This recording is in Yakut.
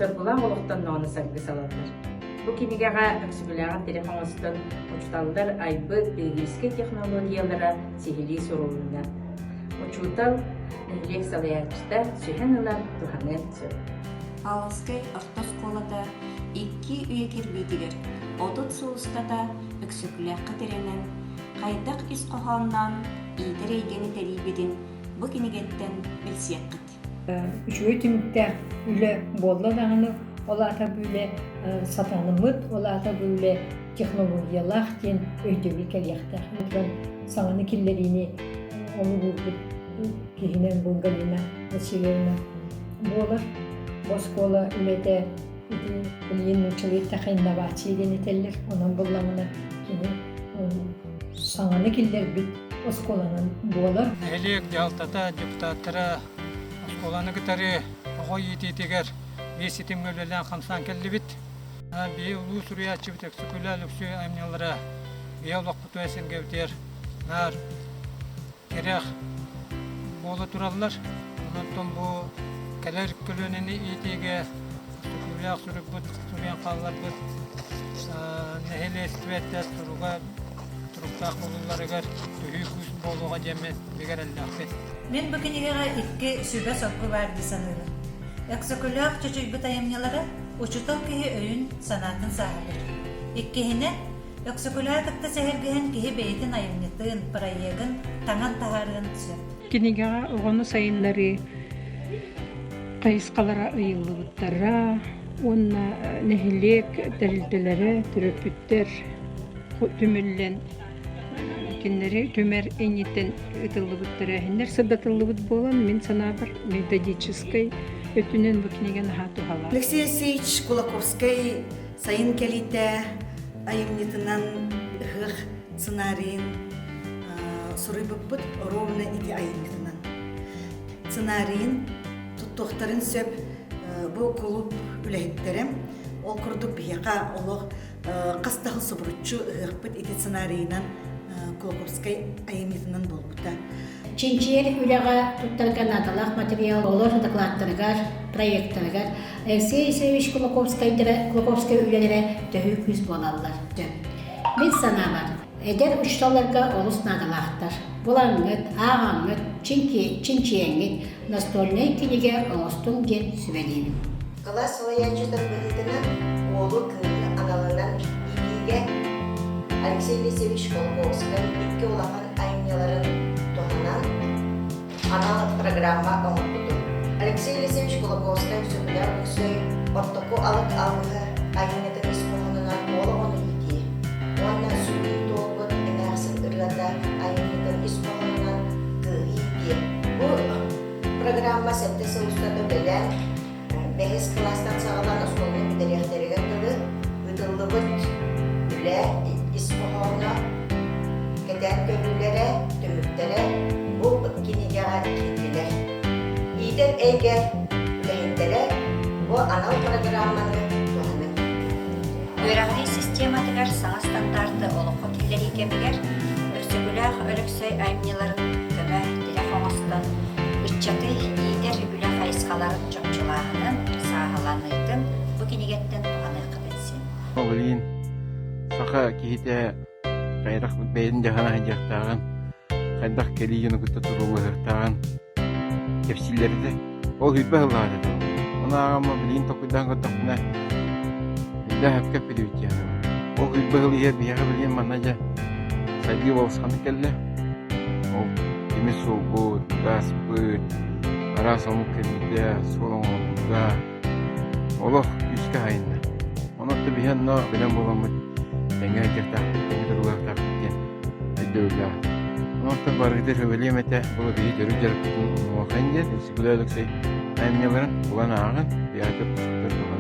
Соргулаах олохтонноҕуна саргы салаллар. Бу кинигэҕэ Өксөкүлээҕин тирэх оҥостон учууталлар айбыт педагогическай технологиялара сиһилии сурулунна. Учуутал, нэһилиэк салайааччыта сүһэн ылан туһаныан сөп. Павловскай орто оскуолата икки үйэ кирбиитигэр 30 сыл устата Өксөкүлээххэ тирэнэн, хайдах ис хоһоонноон иитэр эйгэни тэрийбитин бу кинигэттэн билсиэххит. Үчүгэй түмүктээх үлэ буолла даҕаны, ол аата бу үлэ сатаныммыт, ол аата бу үлэ технологиялаах диэн өйдөбүл кэлиэхтээх. Туран саҥаны киллэриини олугурбут киһинэн бу Галина Васильевна буолар. Бу оскуола үлэтэ ити билигин нууччалыы эттэххэ инновация диэн этэллэр. Онон буллаҕына кини саҥаны киллэрбит оскуоланан буолар. Нэһилиэк дьаһалтата, депутаттара оскуоланы кытары оҕо иитиитигэр биир ситимҥэ үлэлээн хамсаан кэллибит. Биһи улуу суруйааччыбыт Өксөкүлээх Өлөксөй айымньылара биһи олохпутугар сэргэбитигэр наар тирэх буола тураллар. Онтон бу кэлэр көлүөнэни иитиигэ Өксөкүлээх суруйбут, суруйан хаалларбыт нэһилиэстибэтэ туруга туруктаах буолулларыгар төһүү күүс буолуоҕа диэммин бигэ эрэллээхпин. Мин бу кинигэҕэ икки сүбэ-соргу баар дии саныыбын. Өксөкүлээх чочуйбут айымньылара учуутал киһи өйүн-санаатын сааһылыыр. Иккиһинэн, Өксөкүлээҕи кытта сэһэргэһэн киһи бэйэтин айымньытын, проегын таҥан таһаарыан сөп. Кинигэҕэ оҕону сайыннарыы хайысхалара ыйыллыбыттара уонна нэһилиэк тэрилтэлэрэ, төрөппүттэр түмүллэн кинилэри түмэр инниттэн ыытыллыбыт тэрээһиннэр сырдатыллыбыт буолан, мин санаабар, методическай өттүнэн бу кинигэ наһаа туһалаах. Алексей Алексеевич Кулаковскай сайын кэлиитэ айымньытынан ыһыах сценарийын суруйбуппут ровно ити айымньытынан. Сценарийын туттуохтарын сөп бу кулууп үлэһиттэрэ. Ол курдук биһиэхэ олох хас да сыл субуруччу ыһыахпыт ити сценарийынан Кулаковскай айымньытынан буолбута. Чинчийэр үлэҕэ туттарга наадалаах материал оҕолор докладтарыгар, проектарыгар Алексей Алексеевич Кулаковскайдара, Кулаковскай үлэлэрэ төһүү күүс буолаллар. Мин санаабар, эдэр учууталларга олус наадалаахтар. Булаҥҥыт, ааҕаҥҥыт, чинчийэҥҥит настольнай кинигэ оҥостуҥ диэн сүбэлиибин. Кылаас салайааччытын быһыытынан уолу кыыһы аналынан иитиигэ Алексей Елисеевич Кулаковскай икки улахан айымньыларын туһанан анал программа оҥорбутум. Алексей Елисеевич Кулаковскай Сөбүлээх Өксөй Ортоку алык алгыһы айымньытын ис хоһоонунан уол оҕону иитии уонна Сүрүн туолбут эмээхсин ырыата айымньытын ис хоһоонунан кыыһы иитии. Бу программа сэттэ сыл устата үлэлээн бэһис кылаастан саҕалаан оскуоланы бүтэриэхтэригэр дылы ыытыллыбыт үлэ ис хоһооно, кэтээн көрүүлэрэ, түмүктэрэ бу кинигэҕэ киирдилэр. Иитэр эйгэ үлэһиттэрэ бу анал программаны туһаныҥ. Үөрэҕирии систематыгар саҥа стандарты олоххо киллэрии кэмигэр Өксөкүлээх Өлөксөй айымньыларын көмө тирэх оҥостон, ыччаты иитэр үлэ хайысхаларын чопчулааһынын, сааһыланыытын бу кинигэттэн туһаныаххытын син. Билигин саха киһитэ хайдах бэйэтин дьаһана сылдьыахтааҕын, хайдах кэлии дьону кытта туруулаһыахтааҕын кэпсииллэр этэ. Ол сүүрбэ сыллааҕыта этэ. Ону ааҕаммын билигин толкуйдаан көрдөхпүнэ, элбэх сөпкө эппитибит дии саныыбын. Ол сүүрбэ сыл иһигэр биһиэхэ билигин манна дьэ сайдыы балысханнык кэллэ. Ол тимир суолбут, гааспыт, араас омук кэлбитэ, суол оҥоһуллубута олох күүскэ аһайынна. Онон биһи онно бэлэм буоламмыт тэҥҥэ сылдьыахтаахпыт, тэҥҥэ туруулаһыахтаахпыт диэн өйдөбүллээх. Онтон барыгытыгар сөбүлүөм этэ, бұл биһи төрүт дьарыкпытын умнуохайын диэн Өксөкүлээх Өлөксөй айымньыларын булан ааҕын, театр тустар туһанан.